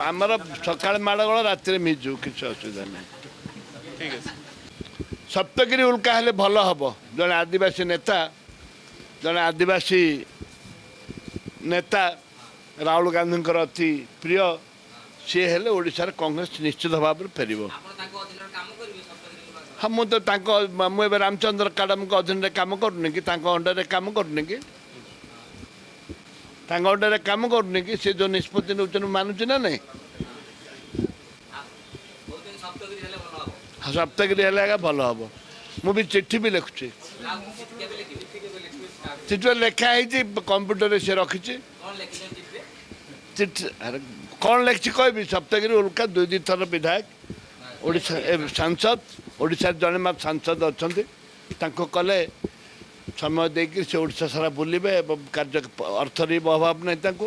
ଆମର ସକାଳେ ମାଡ଼ଗୋଳ, ରାତିରେ ମିଶିଯିବୁ, କିଛି ଅସୁବିଧା ନାହିଁ। ଠିକ ଅଛି। ସପ୍ତଗିରି ଉଲ୍କା ହେଲେ ଭଲ ହେବ। ଜଣେ ଆଦିବାସୀ ନେତା, ଜଣେ ଆଦିବାସୀ ନେତା ରାହୁଲ ଗାନ୍ଧୀଙ୍କର ଅତି ପ୍ରିୟ, ସିଏ ହେଲେ ଓଡ଼ିଶାରେ କଂଗ୍ରେସ ନିଶ୍ଚିତ ଭାବରେ ଫେରିବ। ହଁ, ମୁଁ ତ ତାଙ୍କ, ମୁଁ ଏବେ ରାମଚନ୍ଦ୍ର କାଡାମଙ୍କ ଅଧୀନରେ କାମ କରୁନି କି? ତାଙ୍କ ଅଣ୍ଡରରେ କାମ କରୁନି କି? ତାଙ୍କ ଅଣ୍ଡରରେ କାମ କରୁନି କି? ସେ ଯେଉଁ ନିଷ୍ପତ୍ତି ନେଉଛନ୍ତି ମାନୁଛି ନା ନାହିଁ? ସପ୍ତଗିରି ହେଲେ ଆଜ୍ଞା ଭଲ ହେବ। ମୁଁ ବି ଚିଠି ବି ଲେଖୁଛି, ଚିଠି ଲେଖା ହେଇଛି, କମ୍ପ୍ୟୁଟରରେ ସେ ରଖିଛି ଚିଠି। ଆରେ କ'ଣ ଲେଖିଛି କହିବି? ସପ୍ତଗିରି ଉଲ୍କା ଦୁଇ ଦୁଇ ଥର ବିଧାୟକ, ଓଡ଼ିଶା ସାଂସଦ, ଓଡ଼ିଶାରେ ଜଣେ ମାତ୍ର ସାଂସଦ ଅଛନ୍ତି। ତାଙ୍କୁ କଲେ ସମୟ ଦେଇକି ସେ ଓଡ଼ିଶା ସାରା ବୁଲିବେ ଏବଂ କାର୍ଯ୍ୟ, ଅର୍ଥର ବି ଅଭାବ ନାହିଁ ତାଙ୍କୁ।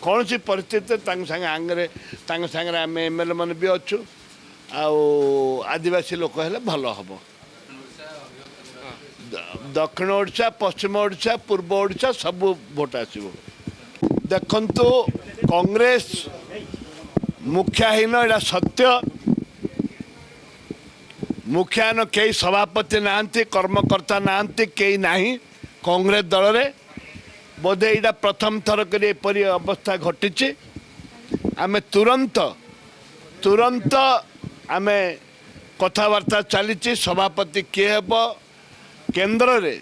କୌଣସି ପରିସ୍ଥିତିରେ ତାଙ୍କ ସାଙ୍ଗେ ଆଙ୍ଗରେ, ତାଙ୍କ ସାଙ୍ଗରେ ଆମେ ଏମ୍ ଏଲ୍ ଏ ମାନେ ବି ଅଛୁ। ଆଉ ଆଦିବାସୀ ଲୋକ ହେଲେ ଭଲ ହେବ। ଦକ୍ଷିଣ ଓଡ଼ିଶା, ପଶ୍ଚିମ ଓଡ଼ିଶା, ପୂର୍ବ ଓଡ଼ିଶା ସବୁ ଭୋଟ ଆସିବ। ଦେଖନ୍ତୁ, କଂଗ୍ରେସ ମୁଖିଆହୀନ, ଏଇଟା ସତ୍ୟ। ମୁଖିଆନ କେହି ସଭାପତି ନାହାନ୍ତି, କର୍ମକର୍ତ୍ତା ନାହାନ୍ତି, କେହି ନାହିଁ କଂଗ୍ରେସ ଦଳରେ। ବୋଧେ ଏଇଟା ପ୍ରଥମ ଥର କରି ଏପରି ଅବସ୍ଥା ଘଟିଛି। ଆମେ ତୁରନ୍ତ ତୁରନ୍ତ ଆମେ କଥାବାର୍ତ୍ତା ଚାଲିଛି, ସଭାପତି କିଏ ହେବ। କେନ୍ଦ୍ରରେ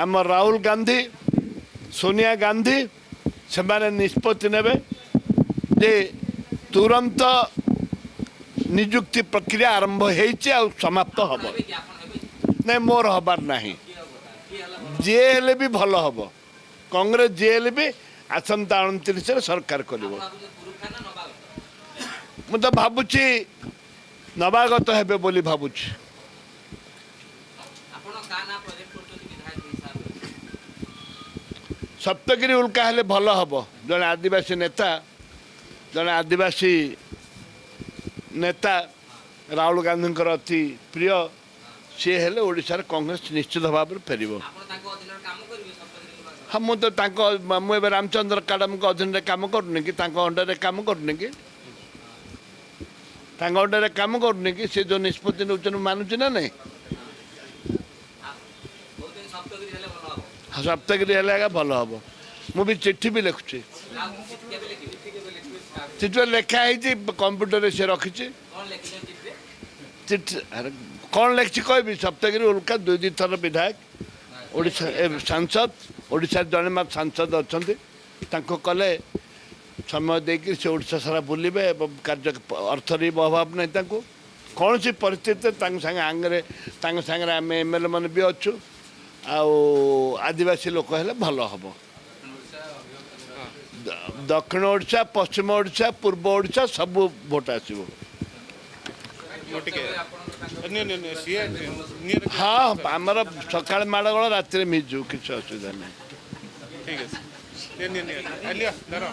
ଆମ ରାହୁଲ ଗାନ୍ଧୀ, ସୋନିଆ ଗାନ୍ଧୀ ସେମାନେ ନିଷ୍ପତ୍ତି ନେବେ ଯେ ତୁରନ୍ତ ନିଯୁକ୍ତି ପ୍ରକ୍ରିୟା ଆରମ୍ଭ ହେଇଛି ଆଉ ସମାପ୍ତ ହେବ। ନାଇଁ, ମୋର ହେବାର ନାହିଁ। ଯିଏ ହେଲେ ବି ଭଲ ହେବ। କଂଗ୍ରେସ ଯିଏ ହେଲେ ବି ଆସନ୍ତା 29ରେ ସରକାର କରିବ। ମୁଁ ତ ଭାବୁଛି ନବାଗତ ହେବେ ବୋଲି ଭାବୁଛି। ସପ୍ତଗିରି ଉଲ୍କା ହେଲେ ଭଲ ହେବ। ଜଣେ ଆଦିବାସୀ ନେତା, ଜଣେ ଆଦିବାସୀ ନେତା ରାହୁଲ ଗାନ୍ଧୀଙ୍କର ଅତି ପ୍ରିୟ, ସିଏ ହେଲେ ଓଡ଼ିଶାରେ କଂଗ୍ରେସ ନିଶ୍ଚିତ ଭାବରେ ଫେରିବ। ହଁ, ମୁଁ ତ ତାଙ୍କ, ମୁଁ ଏବେ ରାମଚନ୍ଦ୍ର କାଡାମଙ୍କ ଅଧୀନରେ କାମ କରୁନି କି? ତାଙ୍କ ଅଣ୍ଡରରେ କାମ କରୁନି କି? ତାଙ୍କ ଅଣ୍ଡରରେ କାମ କରୁନି କି? ସେ ଯେଉଁ ନିଷ୍ପତ୍ତି ନେଉଛନ୍ତି ମାନୁଛି ନା ନାହିଁ? ସପ୍ତଗିରି ହେଲେ ଆଜ୍ଞା ଭଲ ହେବ। ମୁଁ ବି ଚିଠି ବି ଲେଖୁଛି, ଚିଠି ଲେଖା ହେଇଛି, କମ୍ପ୍ୟୁଟରରେ ସେ ରଖିଛି ଚିଠି। ଆରେ କ'ଣ ଲେଖିଛି କହିବି? ସପ୍ତଗିରି ଉଲ୍କା ଦୁଇ ଦୁଇ ଥର ବିଧାୟକ, ଓଡ଼ିଶା ସାଂସଦ, ଓଡ଼ିଶାରେ ଜଣେ ମାତ୍ର ସାଂସଦ ଅଛନ୍ତି। ତାଙ୍କୁ କଲେ ସମୟ ଦେଇକି ସେ ଓଡ଼ିଶା ସାରା ବୁଲିବେ ଏବଂ କାର୍ଯ୍ୟ, ଅର୍ଥର ବି ଅଭାବ ନାହିଁ ତାଙ୍କୁ। କୌଣସି ପରିସ୍ଥିତିରେ ତାଙ୍କ ସାଙ୍ଗେ ଆଙ୍ଗରେ, ତାଙ୍କ ସାଙ୍ଗରେ ଆମେ ଏମ୍ ଏଲ୍ ଏ ମାନେ ବି ଅଛୁ। ଆଉ ଆଦିବାସୀ ଲୋକ ହେଲେ ଭଲ ହେବ। ଦକ୍ଷିଣ ଓଡ଼ିଶା, ପଶ୍ଚିମ ଓଡ଼ିଶା, ପୂର୍ବ ଓଡ଼ିଶା ସବୁ ଭୋଟ ଆସିବ। ଟିକେ ନିଅ ନିଅ ନିଅ, ସିଏ ନିଅ। ହଁ, ଆମର ସକାଳେ ମାଡ଼ଗୋଳ, ରାତିରେ ମିଶିଯିବୁ, କିଛି ଅସୁବିଧା ନାହିଁ। ଠିକ ଅଛି, ନିଅ ନିଅ ନିଅ, ନିଅ ଧର।